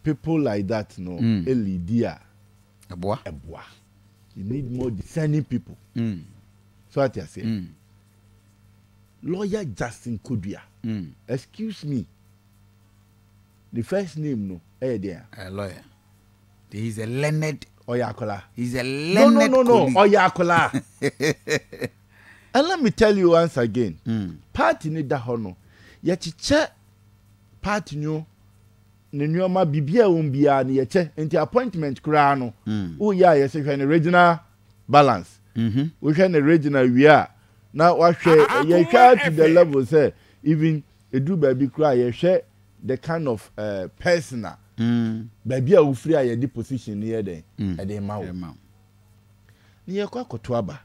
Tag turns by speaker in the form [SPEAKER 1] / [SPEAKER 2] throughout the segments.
[SPEAKER 1] People like that no leadi a
[SPEAKER 2] Ɛboa.
[SPEAKER 1] Ɛboa. You need more discerning people. So ate aseɛ? Lawyer Justin Kodua. Excuse me. Ne first name no ɛyɛ deɛn a?
[SPEAKER 2] Ɛyɛ lawyer. He is a learned.
[SPEAKER 1] Ɔyɛ akwadaa.
[SPEAKER 2] He is a learned
[SPEAKER 1] No no no no
[SPEAKER 2] colleague.
[SPEAKER 1] Ɔyɛ akwadaa. And let me tell you once again. Party no da hɔ no, yɛkyekyɛ party no ne nneɛma biribiara a ɛwɔ mu biara no yɛkyɛ nti appointment koraa no woyɛ a yɛsɛ hwɛ ne regional balance wohwɛ ne regional wie a na wahwɛ yɛhwɛ to the level sɛ even ɛduru baabi koraa yɛhwɛ the kind of uh, person a baabi a wofiri a yɛde position no yɛ dɛn ɛde ma wo ne yɛkɔ akɔto aba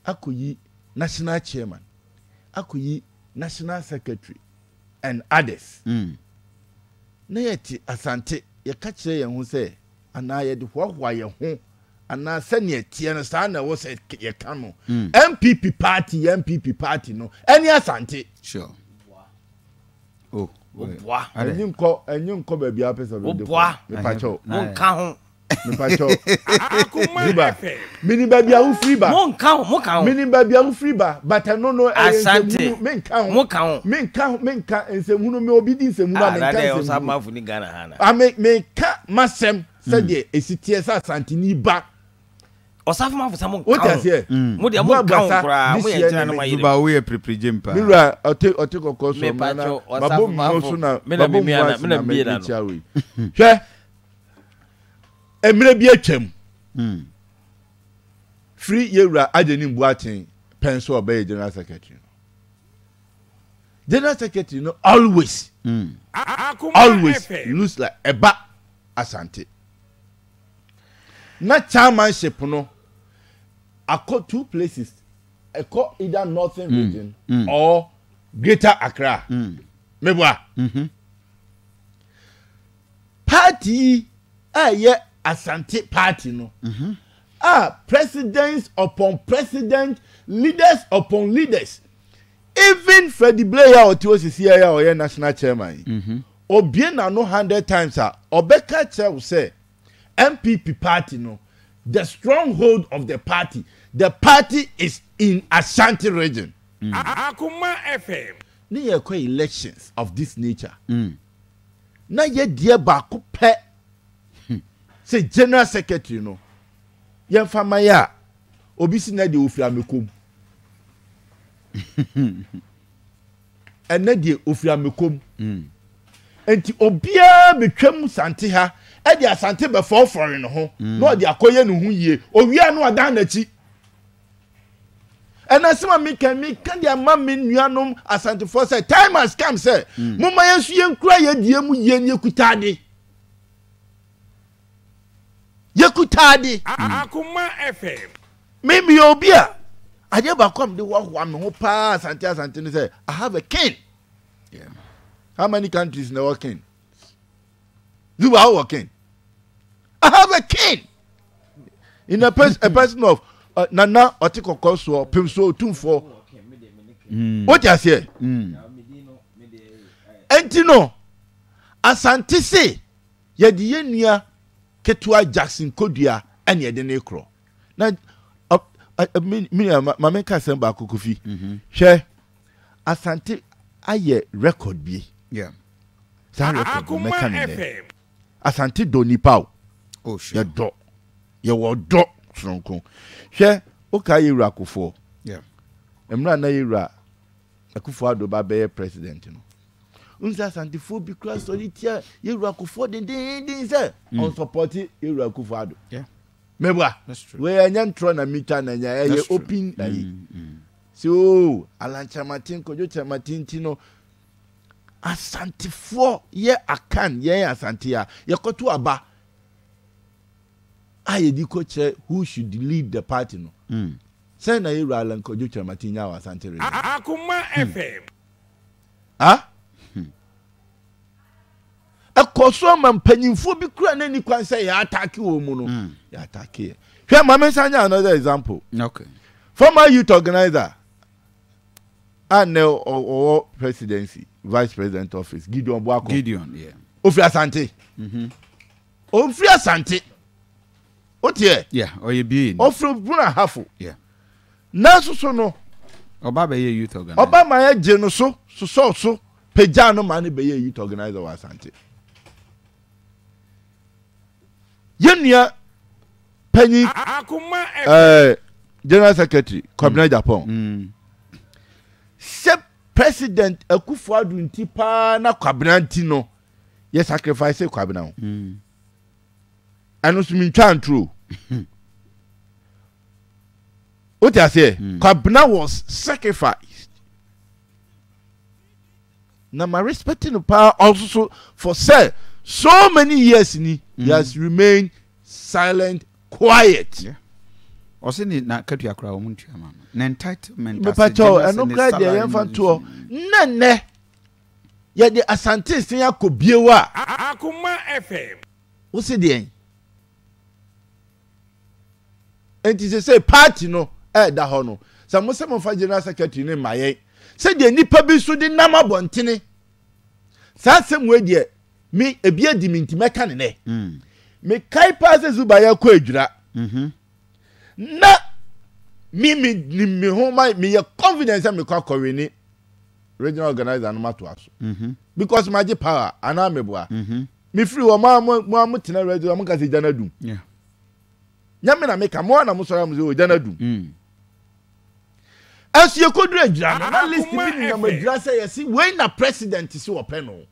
[SPEAKER 1] akɔyi national chairman akɔyi national secretary and others. Na yɛte Asante, yɛka kyerɛ yɛn ho sɛ, anaa yɛde hoahoa yɛn ho, anaa sɛnea ɛteɛ no saa na ɛwɔ sɛ yɛka no. NPP party, NPP party no, ɛne Asante.
[SPEAKER 2] Sure. Oh,
[SPEAKER 3] Woboa.
[SPEAKER 1] Ɛnyi nkɔ, ɛnyi nkɔ baabi a pɛ sɛ ɔde kɔ.
[SPEAKER 3] Woboa.
[SPEAKER 1] Mepakyɛw.
[SPEAKER 3] Monka ho.
[SPEAKER 1] Mepakyɛw. Juba, menim baabi a wofiri ba.
[SPEAKER 3] Monka ho, moka ho.
[SPEAKER 1] Menim baabi a wofiri ba, but ɛno no ɛyɛ
[SPEAKER 3] Asante,
[SPEAKER 1] nsɛmhunu. Menka ho.
[SPEAKER 3] Moka ho.
[SPEAKER 1] Menka ho, menka nsɛmhunu. Me obi di nsɛmhunu a
[SPEAKER 3] Ah,
[SPEAKER 1] menka
[SPEAKER 3] na dɛ
[SPEAKER 1] nsɛmhunu.
[SPEAKER 3] ɔsafomafo ni Ghana ha na.
[SPEAKER 1] Ah, me meka m'asɛm sɛdeɛ ɛsi teɛ sɛ Asanteni ba.
[SPEAKER 3] Ɔsafomafo sɛ monka
[SPEAKER 1] Wote
[SPEAKER 3] ho.
[SPEAKER 1] aseɛ?
[SPEAKER 3] Mo deɛ
[SPEAKER 1] Boa
[SPEAKER 3] monka ho
[SPEAKER 1] Basa
[SPEAKER 3] koraa,
[SPEAKER 1] this
[SPEAKER 3] mo yɛ
[SPEAKER 1] year
[SPEAKER 3] nkyɛn
[SPEAKER 1] ne
[SPEAKER 3] na mo
[SPEAKER 1] me.
[SPEAKER 3] ayere.
[SPEAKER 2] Juba woyɛ pirepiregyem paa.
[SPEAKER 1] Me wura ɔte ɔte kɔkɔɔ soɔ
[SPEAKER 3] Mepa
[SPEAKER 1] mena na
[SPEAKER 3] kyɛw,
[SPEAKER 1] mabɔ mu
[SPEAKER 3] ɔsafomafo.
[SPEAKER 1] so na
[SPEAKER 3] Me na
[SPEAKER 1] mabɔ mu
[SPEAKER 3] memia na
[SPEAKER 1] ase
[SPEAKER 3] me na
[SPEAKER 1] na
[SPEAKER 3] mebie na no.
[SPEAKER 1] mekyia wei. Hwɛ mmerɛ bi atwam
[SPEAKER 2] hmm.
[SPEAKER 1] firi yɛwura Agyenim Boateng pɛn so ɔbɛyɛ general secretary no general secretary no always always looks like ɛba Asante na chairmanship no akɔ two places ɛkɔ either northern region or greater Accra meboa Party yi a ɛyɛ Asante party no a presidents upon president, leaders upon leaders, even Freddie Blay a ɔte hɔ sisi a ɔyɛ national chairman yi, obie n'ano hundred times a ɔbɛka kyerɛ wo sɛ NPP party no, the stronghold of the party, the party is in Ashanti region.
[SPEAKER 4] Akoma FM.
[SPEAKER 1] Ne yɛkɔ elections of this nature. Na yɛ deɛ baako pɛ sɛ general secretary no yɛmfa ma yɛ a obi si na deɛ ofiri amekom ɛnɛ deɛ ofiri amekom mm. nti obiara betwam sante ha ɛde asante bɛfɔɔfɔre ne ho mm. na ɔde akɔyɛ ne ho yie owia no adan n'akyi. Ɛna asɛm a meka meka de ama me nuanom asantefoɔ sɛ time has come sɛ mm. momma yɛn nso yɛnkura yɛn deɛ mu yie ne yɛkuta ade yɛkuta ade.
[SPEAKER 4] Akoma FM.
[SPEAKER 1] Me meyɛ obi a adeɛ baako a mede hoahoa me ho paa asante asante ne sɛ I have a king.
[SPEAKER 2] Yeah.
[SPEAKER 1] How many countries na ɛwɔ king? Zuba wowɔ king? I have a king in a, pers a person of uh, Nana ɔte kɔkɔɔ soɔ pem soɔ otumfoɔ. Wote aseɛ? Ɛnti no Asante se yɛde yɛn nua ketewa Jackson Kodua ɛne yɛde ne korɔ. Na me nua ma menka asɛm baako Kofi. Hwɛ Asante ayɛ record bi.
[SPEAKER 2] Yeah.
[SPEAKER 1] Saa record no mɛka ne nɛ. Asante dɔ nipa o.
[SPEAKER 2] Oh, sure.
[SPEAKER 1] Yɛdɔ. Yɛwɔ dɔ soronko. Hwɛ, wokaa yɛwura Kufuor.
[SPEAKER 2] Yeah.
[SPEAKER 1] Mmerɛ na yɛwura Akufo Addo ba bɛyɛ president no. Wohu sɛ Asantefoɔ bi kura sɔre tia yɛwura Kufuor dendenden sɛ ɔnsɔpɔte yɛwura Akufo Addo.
[SPEAKER 2] Yeah.
[SPEAKER 1] Meboa.
[SPEAKER 2] That's true.
[SPEAKER 1] Wei ɛnyɛ ntorɔ na mitwa na ɛnyɛ ɛyɛ open ayi. Sɛ oo Alan Kyerematen Kwadwo Kyerematen nti no Asantefoɔ yɛ Akan yɛn Asante a yɛkɔto aba a yɛde kɔ kyerɛ who should lead the party no.
[SPEAKER 2] Mm.
[SPEAKER 1] Sɛn na yɛwura Alan Kwadwo Kyerematen nyaa wɔ Asante region?
[SPEAKER 4] Akoma FM.
[SPEAKER 1] Ah? Ɛkɔ so ama mpanyinfoɔ bi kura n'ani kwan sɛ yɛ atake wɔn mu no.
[SPEAKER 2] Mm.
[SPEAKER 1] Yɛ atake yɛ. Hwɛ maame nsa nyɛ another example.
[SPEAKER 2] Okay.
[SPEAKER 1] Former youth organizer a nnɛ ɔwɔ presidency vice president office Gideon Boako.
[SPEAKER 2] Gideon, yeah.
[SPEAKER 1] Ofiri Asante. Ɔmfiri Asante. Woteɛ?
[SPEAKER 2] Yeah, ɔyɛ BA ni.
[SPEAKER 1] Ɔfiri Bruna Ahafo.
[SPEAKER 2] Yeah.
[SPEAKER 1] Nanso so no.
[SPEAKER 2] Ɔba bɛyɛ youth organizer.
[SPEAKER 1] Ɔba ma yɛgye no so, sosɔɔ so, pagyaa no ma no bɛyɛ youth organizer wɔ Asante. Yɛn nua panyin ɛɛ eh, general secretary Kwabena mm. Japan. Mm. Sɛ president Akufo-Addo nti paa na Kwabena nti no yɛ sacrifice Kwabena ho. Mm. Ɛno nso mentwa ntoro. Wote aseɛ? Mm. Kwabena was sacrificed. Na ma respect no paa also so for sɛ so many years ni mm. he has remained silent quiet.
[SPEAKER 2] Yeah. Ɔsɛ ne na katua koraa wɔn ntua ma no. Na entitlement
[SPEAKER 1] ase Mepakyɛw ɛno koraa deɛ yɛmfa ntoɔ. Nnɛ nnɛ yɛde Asante sen akɔ bio a.
[SPEAKER 4] Akoma FM.
[SPEAKER 1] Wo se deɛn? Enti sesei party no ɛɛda hɔ no, sɛ mo se momfa general secretary no mma yɛn, sɛdeɛ nnipa bi nso de nam abɔntene, saa asɛm wei deɛ me ebi adi me nti mɛka ne nɛ. Mm. Mekae paa sɛ Zuba yɛkɔ adwira. Mm -hmm. Na me me nim me ho ma meyɛ confident sɛ mekɔ akɔwene regional organizer no matoa so. Mm -hmm. Because magye power anaa meboa. Mm -hmm. Mefiri hɔ mo a mo a mo tena radio mo ka sɛ gya no adum.
[SPEAKER 2] Yeah.
[SPEAKER 1] Nyame na meka mo a na mo sɔrɔ a mo sɛ ogya no adum. Mm. Ɛnso yɛkɔduru adwira no na list bi nenam adwira sɛ yɛse wei na president se ɔpɛ no.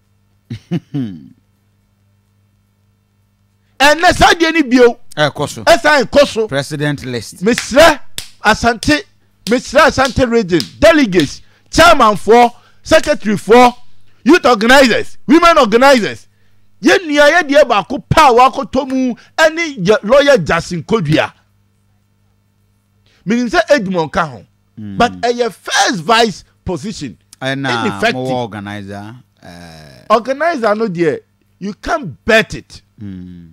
[SPEAKER 1] Ɛnɛ saa deɛ no bio.
[SPEAKER 2] Ɛkɔ so.
[SPEAKER 1] Ɛsan kɔ so.
[SPEAKER 2] President list.
[SPEAKER 1] Mesrɛ Asante mesrɛ Asante region delegates, chairman foɔ, secretary foɔ, youth organizers, women organizers, yɛn nua yɛ deɛ baako pɛ a wakɔtɔ mu ɛne lawyer Jackson Kodua. Menim sɛ Edmond ka ho, mm. but ɛyɛ first vice position.
[SPEAKER 2] Ɛna
[SPEAKER 1] ineffective.
[SPEAKER 2] Mowɔ organizer. Uh...
[SPEAKER 1] Organizer no deɛ you can't bet it.
[SPEAKER 2] Mm.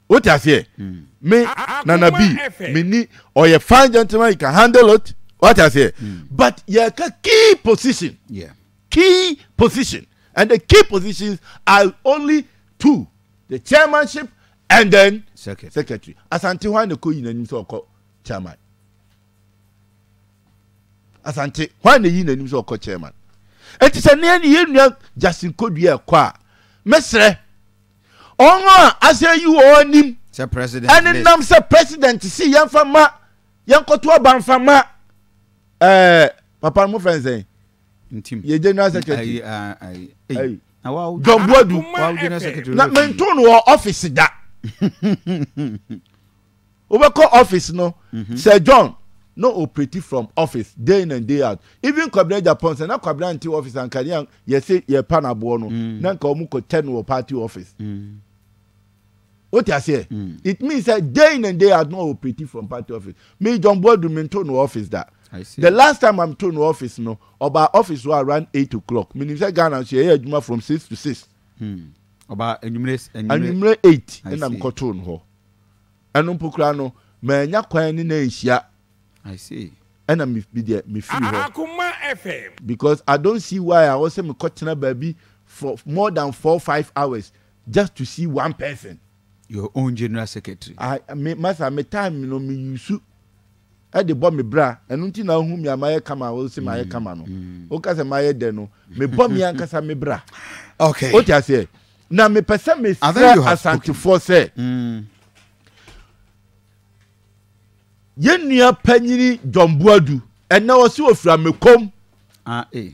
[SPEAKER 1] Wote aseɛ? Mm. Me Nana B, me ni ɔyɛ fine gentleman, you can handle it. Wote aseɛ? Mm. But yɛka key position.
[SPEAKER 2] Yeah.
[SPEAKER 1] Key position. And the key positions are only two. The chairmanship and then
[SPEAKER 2] secretary.
[SPEAKER 1] secretary. Asante hwan na ɛkɔ yi n'anim sɛ ɔkɔ chairman? Asante hwan na eyi n'anim sɛ ɔkɔ chairman? Eti sɛ nea ne yɛn nua Justin Kodua ɛkɔ a, mɛsrɛ Wɔn a asɛ yi wɔn anim ɛne nam sɛ president si yɛnfa ma yɛnkɔto aba nfa ma ɛɛ papa no mo fɛn sɛn yɛ general secretary John Boadu na mento no wɔ office da. Wobɛkɔ office no mhm. Sir John no operate from office day in and day out. Even Kwabena Japan sɛ na Kwabena nte office anka ne yɛse yɛpa no aboɔ no mm. na nka wɔn kɔ tɛ no wɔ party office. Mm. Wote aseɛ? Mm. It means that day in and day out no operate from party office. Me John Boadu me nto no office da. The last time I'm to no office no, ɔba office wɔ around 8 o'clock. Menim sɛ Ghana nso yɛyɛ adwuma from 6 to 6.
[SPEAKER 2] Ɔba anwummerɛ
[SPEAKER 1] anwummerɛ 8 ɛna mekɔtoo no hɔ. Ɛno mpo koraa no, mannya kwan ne no anhyia.
[SPEAKER 2] I see.
[SPEAKER 1] Ɛna me me deɛ me firi hɔ.
[SPEAKER 4] Akoma FM.
[SPEAKER 1] Because I don't see why a wɔsɛ me kɔ tena baabi for more than 4, 5 hours just to see one person.
[SPEAKER 2] Your own general secretary.
[SPEAKER 1] I me masa me time no me use ɛde bɔ me bra ɛno nti na ohu mi a mayɛ kama a wɔsɛ mayɛ kama no. Woka sɛ mayɛ dɛ no me bɔ me ankasa me bra.
[SPEAKER 2] Okay.
[SPEAKER 1] Wote aseɛ na mepɛ sɛ
[SPEAKER 2] I think
[SPEAKER 1] mesrɛ
[SPEAKER 2] you have spoken.
[SPEAKER 1] Asantefoɔ sɛ yɛn nua panyini John Boadu ɛnɛ ɔsi ofira mekom.
[SPEAKER 2] Ah, eh.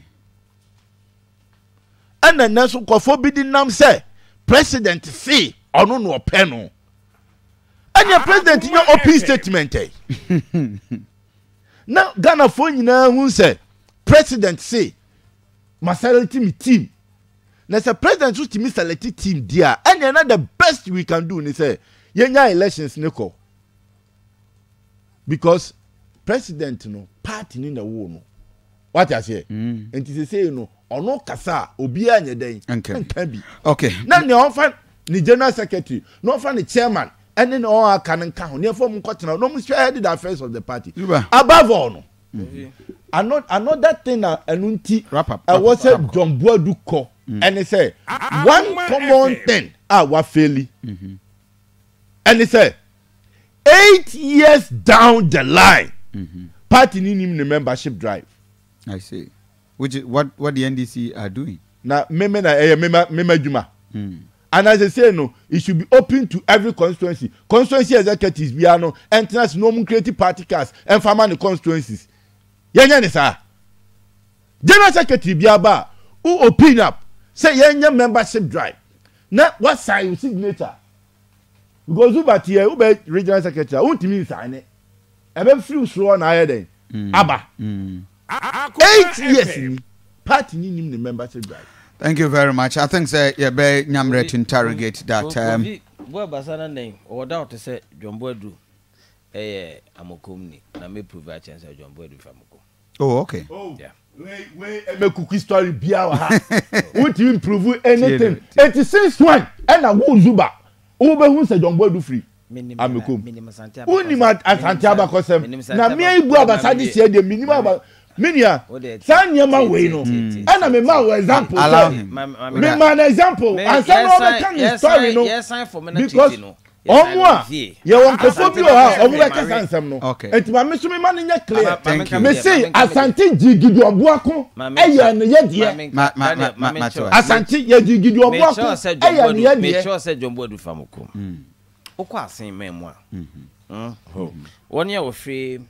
[SPEAKER 1] Ɛna ɛnɛ nso nkurɔfoɔ bi de nam sɛ president se ɔno na ɔpɛ no ɛnea president nyɛ open statement ɛ na Ghanafoɔ nyinaa hu sɛ president se ma select me team na sɛ president nso tumi select team di a ɛnea na the best we can do ni sɛ yɛnya elections ne kɔ because president no party ni na ɛwɔ no wate aseɛ nti sesei no ɔno kasa a obiara nyɛ dɛn nka bi
[SPEAKER 2] okay
[SPEAKER 1] na nea ɔmfa ne general secretary na ɔmfa ne chairman ɛne ne ɔn aka no nka ho nea ɛfɔ mu nkɔtena na ɔmo hwɛ the affairs of the party above all no another thing na ɛno nti ɛwɔ sɛ John Boadu kɔ. Ɛne sɛ one common thing a wafeli ɛne sɛ 8 years down the line, party ni nim ne membership drive.
[SPEAKER 2] I see. Which is what the NDC are doing.
[SPEAKER 1] Na meme na ɛyɛ mema mema adwuma and as I say no, it should be open to every constituency. Constituency executives biara no ɛntena se na wɔn create party cards ɛnfa ma ne constituencies. Yɛnyɛ ne saa. General secretary biara ba a, wo open up sɛ yɛnyɛ membership drive na wa sign your signature, because Zuba tiɛ wobɛ regional secretary a, wontumi nsign ne ɛbɛ firi soro hɔ na ayɛ dɛn aba. 8 years ni party ni nim ne membership drive.
[SPEAKER 2] Thank you very much. I think sɛ yɛbɛ nyamrɛ to interrogate that.
[SPEAKER 3] Kofi bu abasa na nɛn ɔwɔ doubt sɛ John Boadu ɛyɛ Amokom ni, na me prove akyɛn sɛ John Boadu fi Amokom.
[SPEAKER 2] Oh, okay.
[SPEAKER 1] Oh,
[SPEAKER 3] Yeah.
[SPEAKER 1] Wei wei ɛmɛ kuki story bia wɔ ha, wontumi improve anything. Eti since when ɛna wo Zuba wobɛhu sɛ John Boadu firi Amekom? Wonim Asante abakɔsɛm na mmea ibu abasa de seɛ deɛ menim aba. Me nua, saa nneɛma wei no ɛna mema wo example
[SPEAKER 2] Allow
[SPEAKER 1] sɛ
[SPEAKER 2] him.
[SPEAKER 1] mema no example ansa na ɔbɛka ne story no, because ɔmo a yɛwɔ nkɔfoɔ bi wɔ ha a ɔmo bɛka saa nsɛm no. Nti maame so mema no nyɛ clear.
[SPEAKER 2] Thank you.
[SPEAKER 1] Mese Asante gye Gideon Boako ɛyɛ ne yɛ deɛ. Asante yɛ gye Gideon Boako ɛyɛ ne yɛ deɛ.
[SPEAKER 3] Mekyerɛ sɛ John Boadu fa Amokom. Wokɔ Asen man mu a, wɔne a wɔfiri